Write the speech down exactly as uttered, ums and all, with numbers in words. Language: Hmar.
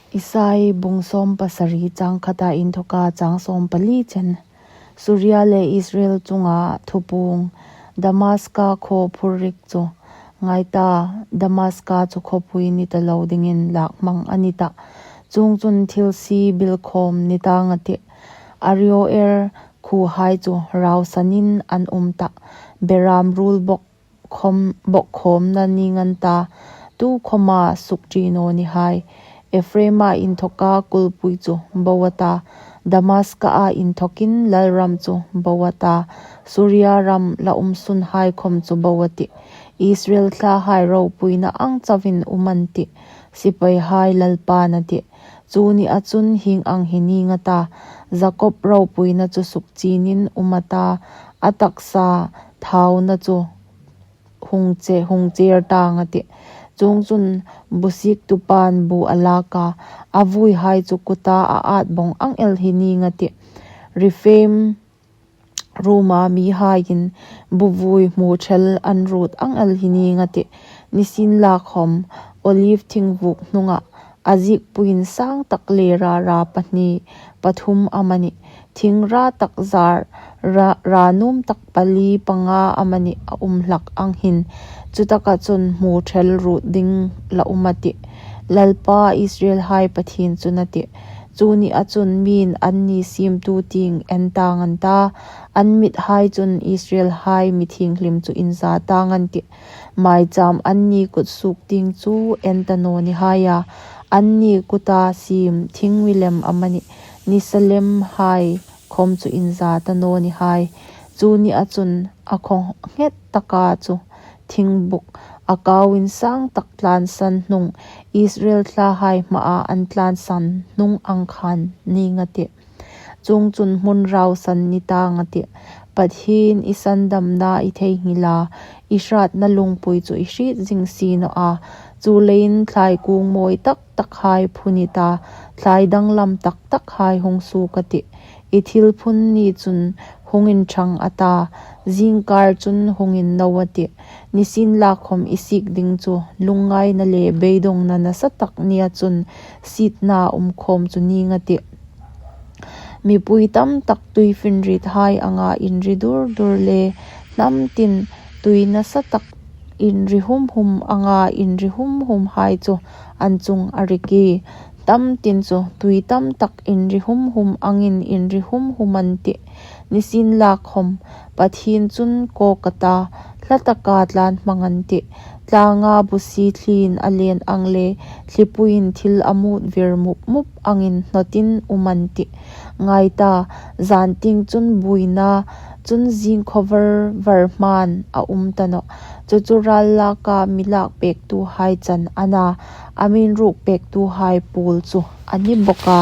Isai bung sawm pasari chang khata inthoka chang sawm pali chen. Suria le Israel chunga thupuong. Damaska khaw phurrik chu. Ngai ta, Damaska chu khawpui ni ta lo dingin lak hmang a ni ta. Chuongchun thil si bil khawm ni tang a tih. Aroer khuohai chu rausanin an um ta. Beram ruol bawk khawm, bawk khawmna ning an ta, tu khawma sukṭi naw ni hai. Ephraima inthoka kulpui chu bo a ta, Damaska inthokin lalram chu bo a ta, Suria ram la um sunhai khawm chu bo a tih. Israel thlahai ropuina ang chauin um an tih, sipaihai Lalpan a tih. Chu nia chun hieng ang hi ning a ta, Jakob ropuina chu sukchinin um a ta, a taksa thauna chu hung che, hung cher tang a tih. Chuongchun bu siktupan bu a lak a, a vuihai chu kuta a at bawng ang el hi ning a tih. Rephaim ruma mihaiin bu vui hmu thel an ruot ang el hi ning a tih. Nisienlakhawm, Olive thing vuk hnunga a zikpuiin sang tak le rara pahni, pathum amanih, thing ra tak zar, ra, ra nuom tak pali panga amanih a um hlak ang hin, chutaka chun hmu thel ruot ding la um a tih. Lalpa Israelhai Pathien chun a tih. Chu nia chun miin anni siemtu tieng en tang an ta, an mithai chun Israelhai mi thienghlim chu inza tang an tih. Maicham anni kut suok tieng chu en ta naw ni hai a, anni kuta siem thing milem amanih, nisa lemhai khawm chu inza ta naw ni hai. Chu nia chun a khaw nghet taka chu thing buk a kauin sang tak tlansan hnung, Israel thlahai hmaa an tlansan hnung ang khan ning a tih. Chuongchun hmun rausan ni tang a tih. Pathien i sandamna i theinghil a, i hratna lungpui chu i hriet zing si naw a. Chuleiin thlai kung mawi tak takhai phun i ta, thlai danglam tak takhai hung suok a tih. I thil phun ni chun hung inṭhang a ta, zingkar chun hung inno a tih. Nisienlakhawm i sik ding chu lungngaina le beidongna nasa tak nia chun sietna um khawm chu ning a tih. Mipui tam tak tuifinriethai anga inri dur dur le hnam tin tui nasa tak inri hum hum anga inri hum humhai chu an chung a rik ie. Tam tin chu tui tam tak inri hum hum angin inri hum hum an tih. Nisienlakhawm, Pathien chun kawk a ta, hla taka tlan hmang an tih. Tlanga bu si thlin a len ang le, thlipuiin thil a mut vir mup mup angin hnawtin um an tih. Ngai ta, zan tieng chun buoina, chun zing khawvar var hman a um ta nawh. Chu chu ral laka mi lak pektuhai chan a na, a min ruk pektuhai puol chu a ni bawk a.